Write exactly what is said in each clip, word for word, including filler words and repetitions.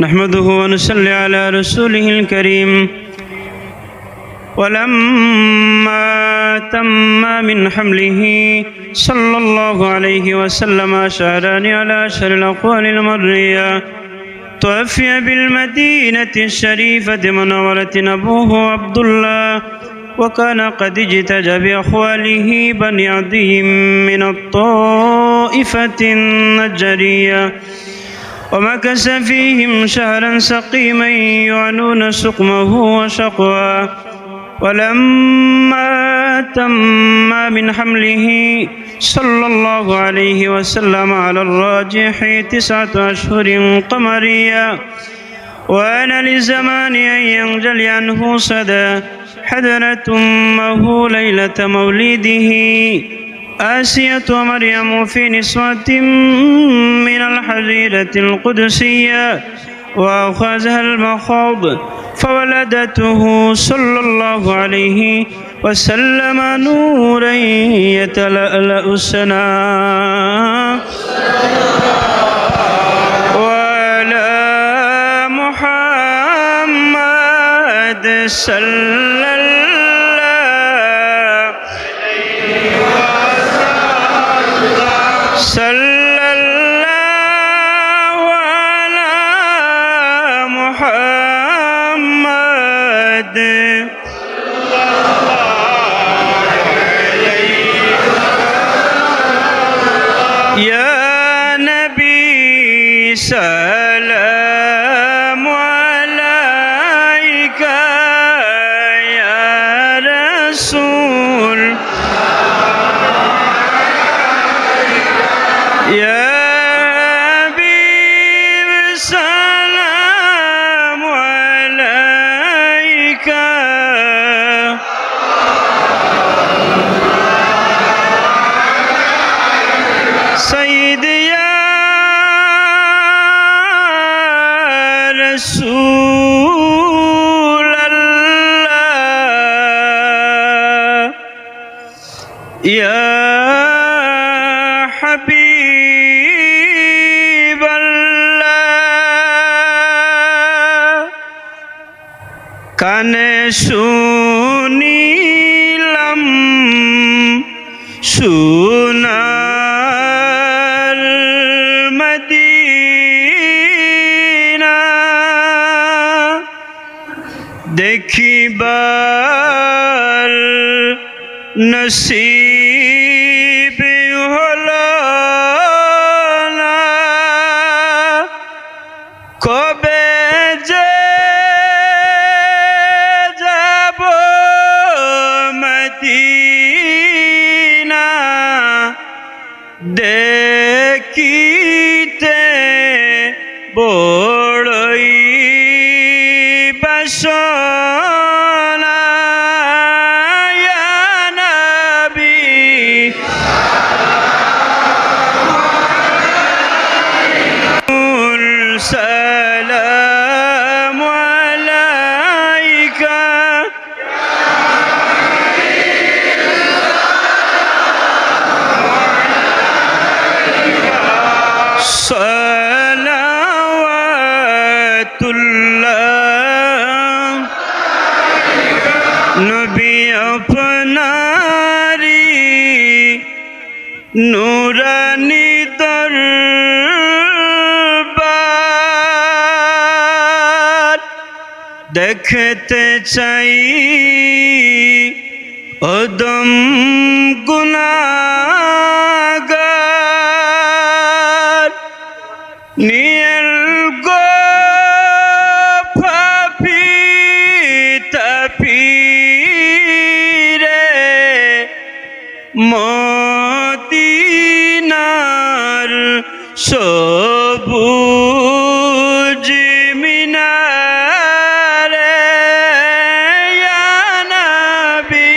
نحمده ونصلي على رسوله الكريم. ولما تم من حمله صلى الله عليه وسلم شهران على أشهر الأقوال المرية، توفي بالمدينة الشريفة المنورة أبوه عبد الله، وكان قد اجتاز بأخواله بني عدي من الطائفة النجارية، ومكث فيهم شهرا سقيما يعنون سقمه وشقواه. ولما تم من حمله صلى الله عليه وسلم على الراجح تسعة أشهر قمرية، وآن للزمان أن ينجلي عنه صدى حضرة أمه ليلة مولده آسية ومريم في نسوة من الحظيرة القدسية، وأخذها المخاض فولدته صلى الله عليه وسلم نورا يتلألأ سناه. وعلى محمد صلى الله، صلى الله على محمد. يا نبي سلام عليك، يا رسول، يا حبيب سلام عليك. سيدي يا رسول الله، يا حبيب الله، কানে শুনিলাম সোনার মদিনা, দেখিবার নসিব হলো না। কবে যে যাব মদিনা, দেখিতে বড়ই বাসনা। ইয়া নবী, السلام عليك. صلوات الله. নবী আপনারি নুরানি দরবার দেখতে চাই অদম গুনাগার। নিয়েল গো পাপী তাপী রে, মদিনার সবুজ মিনারে, ইয়া নবী,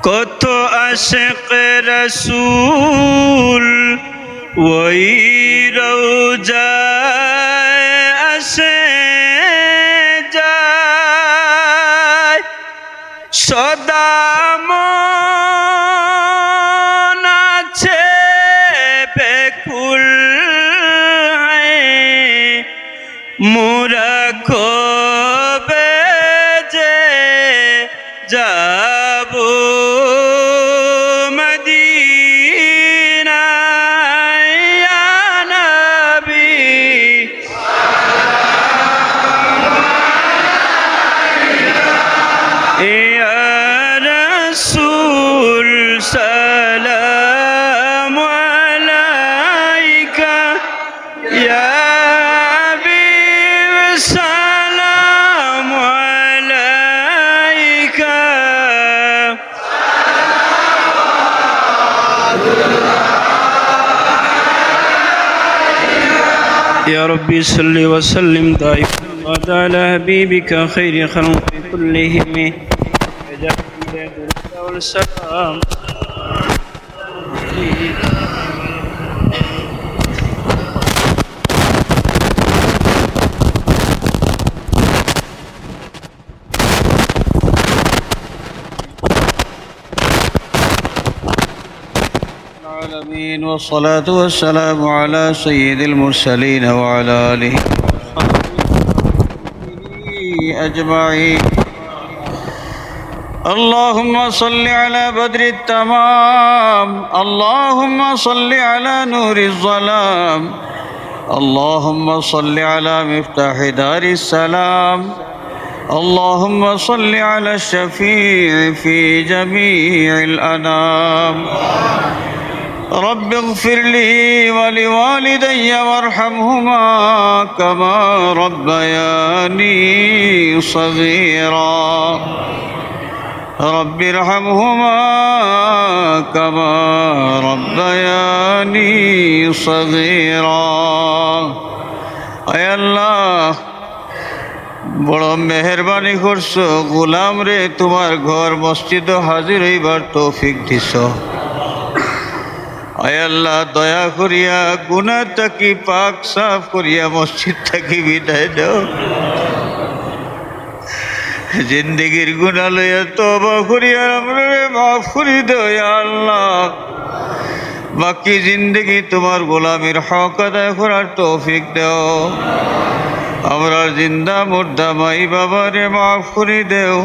কত আশিক রসুল ওই রওজায় আসে যায়, সদা মন আছে বেকুল, হায় মোরা কবে যে যাব মদিনায়, ইয়া নবী। ইয়া রাসূল সালাম আলাইকা, ইয়া হাবিব সালাম আলাইকা। يا رب صل وسلم دائما أبدا على حبيبك خير خلق كلهم. السلام. العالمين، والصلاة والسلام على سيد المرسلين وعلى آله وصحبه أجمعين. اللهم صل على بدر التمام، اللهم صل على نور الظلام، اللهم صل على مفتاح دار السلام، اللهم صل على الشفيع في جميع الأنام. رب اغفر لي ولوالدي وارحمهما كما ربياني صغيرا. رب ارحمهما كما ربياني صغيرا. আয় আল্লাহ, বড় মেহেরবানি করছো, গোলামরে তুমার ঘর মসজিদো হাজির অইবার তৌফিক দিছো। আয় আল্লাহ, দয়া করিয়া গুনা থাকি পাক সাফ করিয়া মসজিদ থাকি বিদায় দেও। জিন্দেগির গুনা লইয়া তওবা করিয়া আমরারে মাফ করি দেও, ইয়া আল্লাহ। বাকি জিন্দেগি তুমার গোলামির হক আদায় করার তৌফিক দেও। আমরার জিন্দা মুর্দা মাই বাবারে মাফ করি দেও।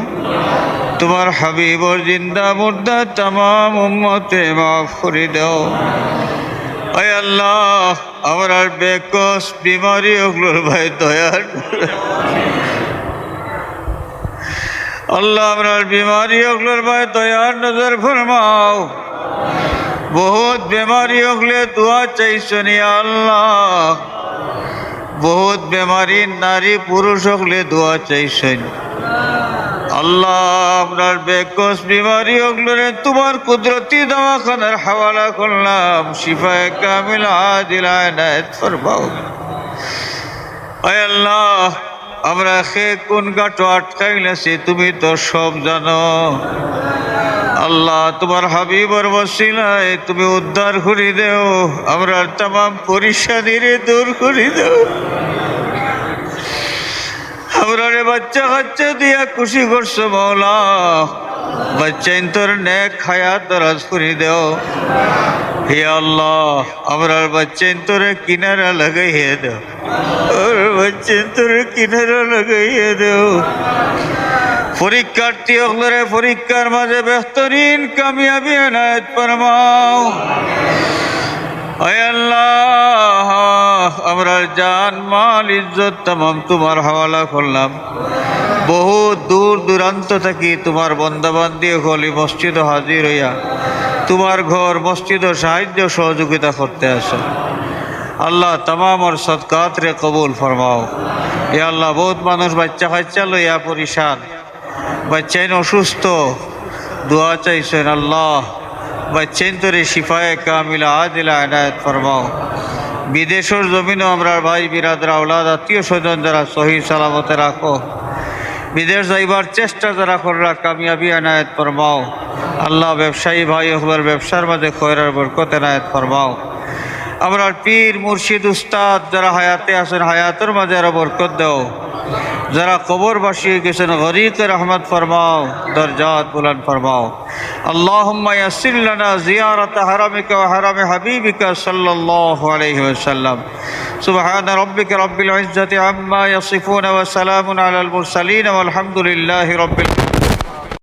তুমার হাবিবর জিন্দা মুর্দা তামাম উম্মতরে মাফ করি দেও। আয় আল্লাহ, আমরার বেকস বিমারি অকলর বায় দয়ার, আল্লাহ, আমরার বিমারি অকলর বায় দয়ার নজর ফরমাও। বহুত বেমারি অকলে দোয়া চাইছইন, ইয়া আল্লাহ। বহুত বেমারি নারী পুরুষ অকলে দোয়া চাইছইন। আল্লাহ, আমরার বেকস বিমারি অকলরে তুমার কুদরতি দাওয়াখানার হাওয়ালা করলাম, শিফায়ে কামিলা আজিলা এনায়েত ফরমাও। আয় আল্লাহ, আমরা কে কোন ঘাটো আটকাইল আছি, তুমি তো সব জানো। আল্লাহ, তুমার হাবিবর ওসিলায় তুমি উদ্ধার করি দেও, আমরার তামাম পরেশানিরে দূর করি দেও। আমরারে বাচ্চা কাচ্চা দিয়া খুশি করছো মাওলা, বাচ্চাইন্তর নেক হায়াত দরাজ করি দেও। হে আল্লাহ, আমরার বাচ্চাইন্তরে কিনারা লাগাইয়া দেও। আর বাচ্চাইন্তরে কিনারা লাগাইয়া দেও। পরীক্ষার্থী অকলরে পরীক্ষার মাঝে বেহতরিন কামিয়াবি এনায়েত ফরমাও। আয় আল্লাহ, আমরার জান, মাল, ইজ্জত তামাম তুমার হাওয়ালা করলাম। বহুত দূর দূরান্ত থাকি তুমার বন্দা বান্দি অকল ই মসজিদো হাজির অইয়া তুমার ঘর মসজিদো সাহায্য সহযোগিতা করতে আছো। আল্লাহ, তামামর সদকাতরে কবুল ফরমাও। ইয়া আল্লাহ, বহুত মানুষ বাচ্চা কাচ্চা লইয়া পরেশান, বাচ্চাইন অসুস্থ, দোয়া চাইছইন। আল্লাহ, বাচ্চাইন্তরে শিফায়ে কামিলা আজিলা এনায়েত ফরমাও। বিদেশর জমিনো আমরার ভাই বিরাদর আওলাদ আত্মীয় স্বজন যারা সহি সালামতে রাখো। বিদেশ যাইবার চেষ্টা যারা কররা কামিয়াবি এনায়েত ফরমাও। আল্লাহ, ব্যবসায়ী ভাই অকলর ব্যবসার মাঝে খয়র আর বরকত এনায়েত ফরমাও। আমরার পীর, মুর্শিদ, উস্তাদ যারা হায়াতে আছেন, হায়াতর মাঝে আরো বরকত দেও। যারা কবরবাসী অই গেছেন, গরিকে রহমত ফরমাও, দরজাত বুলন্দ ফরমাও। اللهم يسر لنا زيارة حرمك وحرم حبيبك صلى الله عليه وسلم. سبحان ربك رب العزة عما يصفون وسلام على المرسلين والحمد لله رب العالمين.